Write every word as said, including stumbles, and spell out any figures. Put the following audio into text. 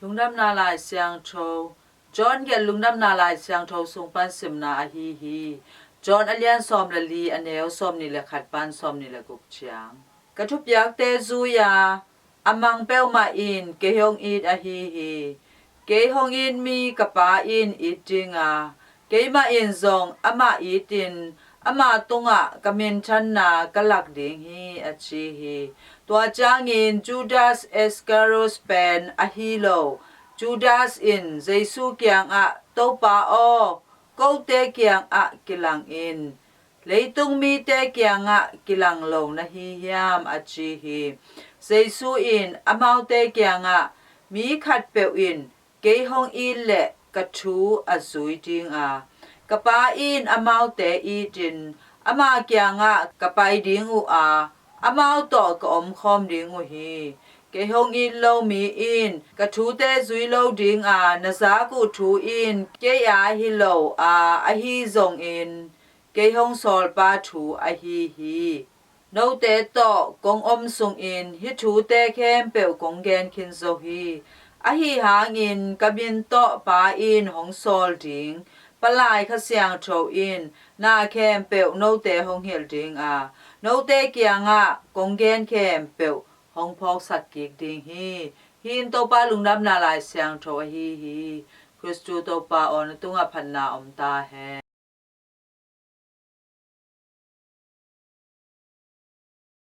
Lungdamna Lai Siangtho. John gelh Lungdamna Lai Siangtho sung pan simna ahi hi. John a lian sawm le li, a neu sawm nih le khat pan sawm nih le guk ciang. Ka thupiakte zui-a a mang peuhmah in kei hong it ahi hi. Kei hong it mi ka Pa in it dinga, keimah in zong amah itin ama tungah ka minthanna ka lak ding hi, a ci hi. Tua ciangin Judas Iscariot pen ahi lo Judas in Jesu kiangah, Topa aw, kote kiangah kilang in, leitung mite kiangah kilang lo na hi hiam? a ci hi. Jesu in amaute kiangah, Mi khatpeuh in kei hong it leh ka thu a zui dinga, ka Pa in amaute itin ama kiangah ka pai ding uh a, amau tawh ka omkhawm ding uh hi. Kei hong it lo mi in ka thute zui lo dinga, na zak uh thu in kei aa hi lo a, ahi zongin kei hong sawlpa thu ahi hi. Note tawh kong om sungin hih thute khempeuh kong gen khin zo hi. Ahi hangin ka min tawh Pa in hong sawl ding Palai Kha Siangtho in na khempeuh note hong hilh dinga, note kiangah kong gen khempeuh hong phawksak kik ding hi. Hih in Topa Lungdamna Lai Siangtho ahi hi. Khristu Topa aw, na tungah phatna om ta hen.